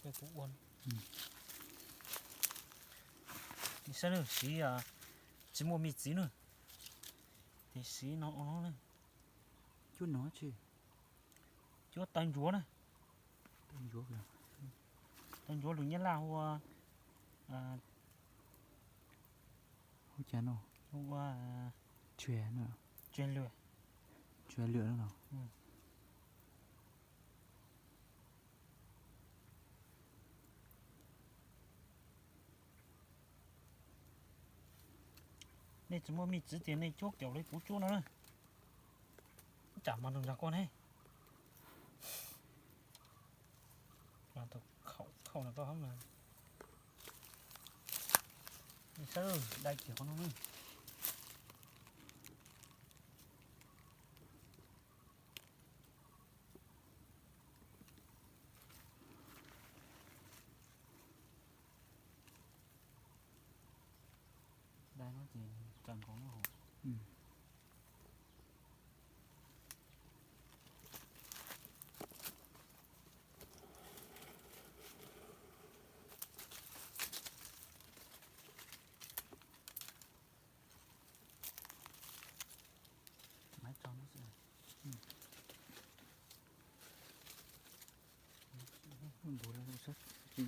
Kuv ua, saib na, siv tsis muaj me txiv na, ces siv no ua no na. Cuab no tsis, cuab taw ntsuav na. Taw ntsuav, taw ntsuav lus Nyab Laj hu ua, hu cas no, hu ua, tsuas lwm, tsuas lwm no. Nej tsis muaj me txiv tias nej cuab kiag li kuv cuab no na. Tsam mas nws nrog koj ne. Khaum no koj hoob na. Saib, dai kiag qhov no na. Dai no ces tawm nkaus no. Maiv tso no xwb. Ntuv lawm sab tsi.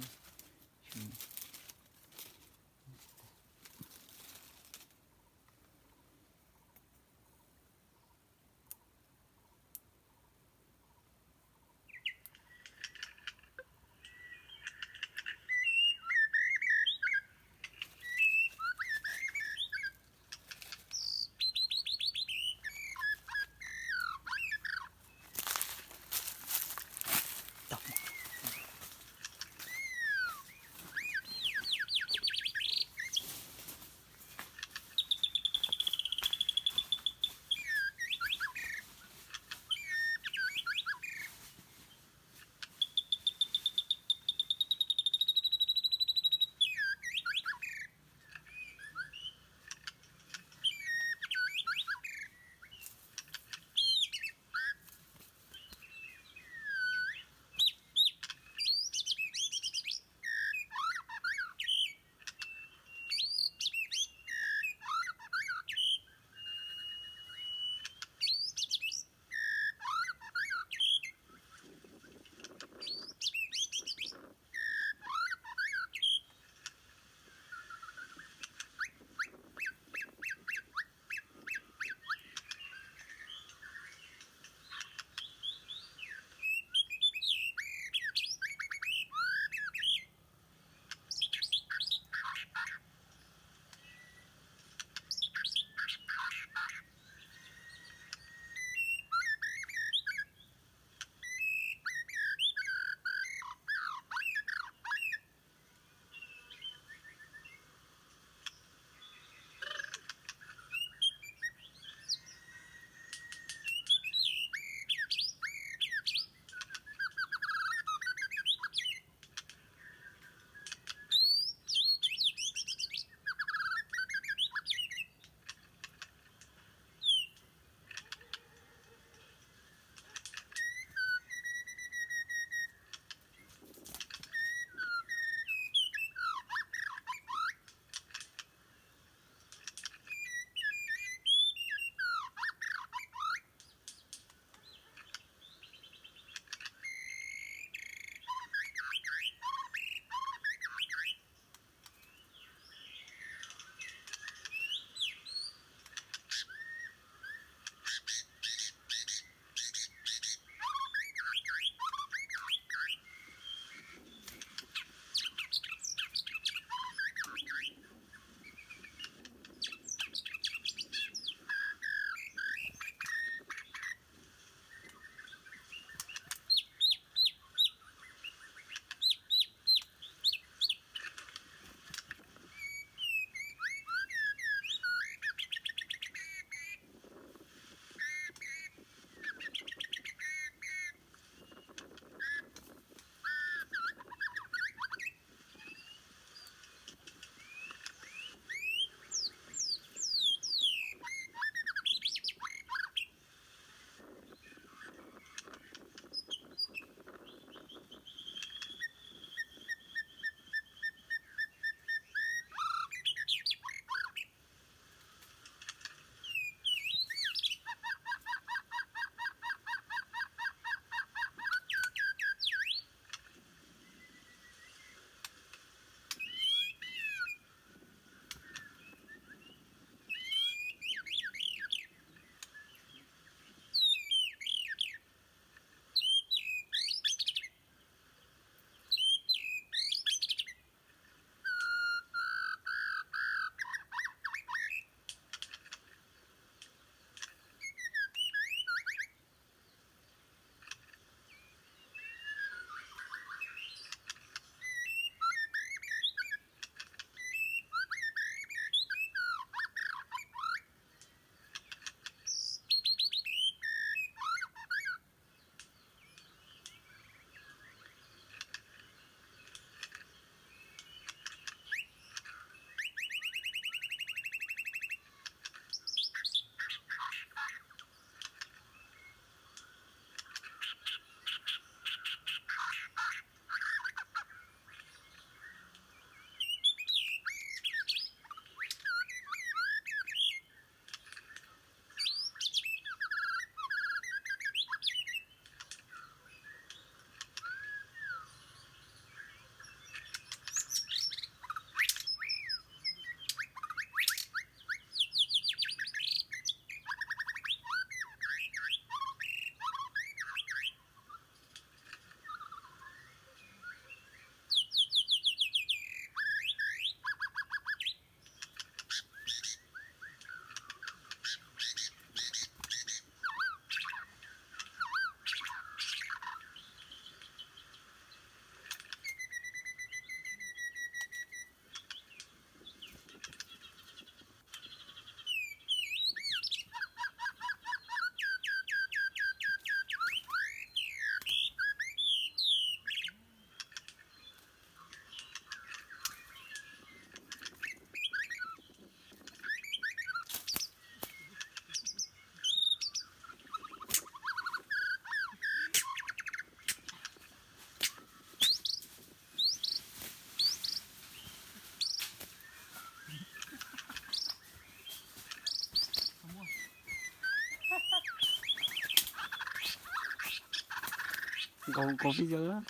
Nkaus, nkaus pib yawg.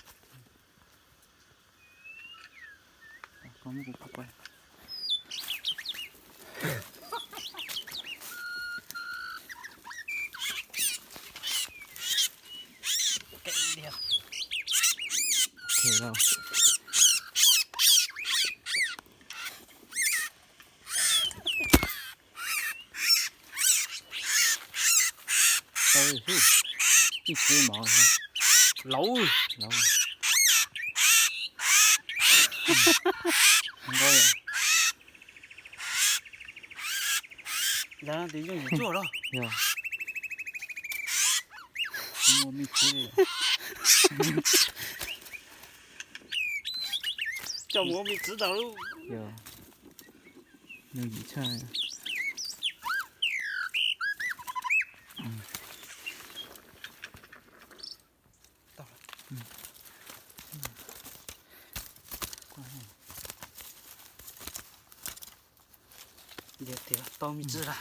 Ib txwb mov lauv, lauv. Yog tus yooj yim tsuaj los? Yog. Muaj me txwv li. Coj mus ua me txwv tau lub. Yog. Yooj yim tshaj. Yog tias tau me txwv lawm.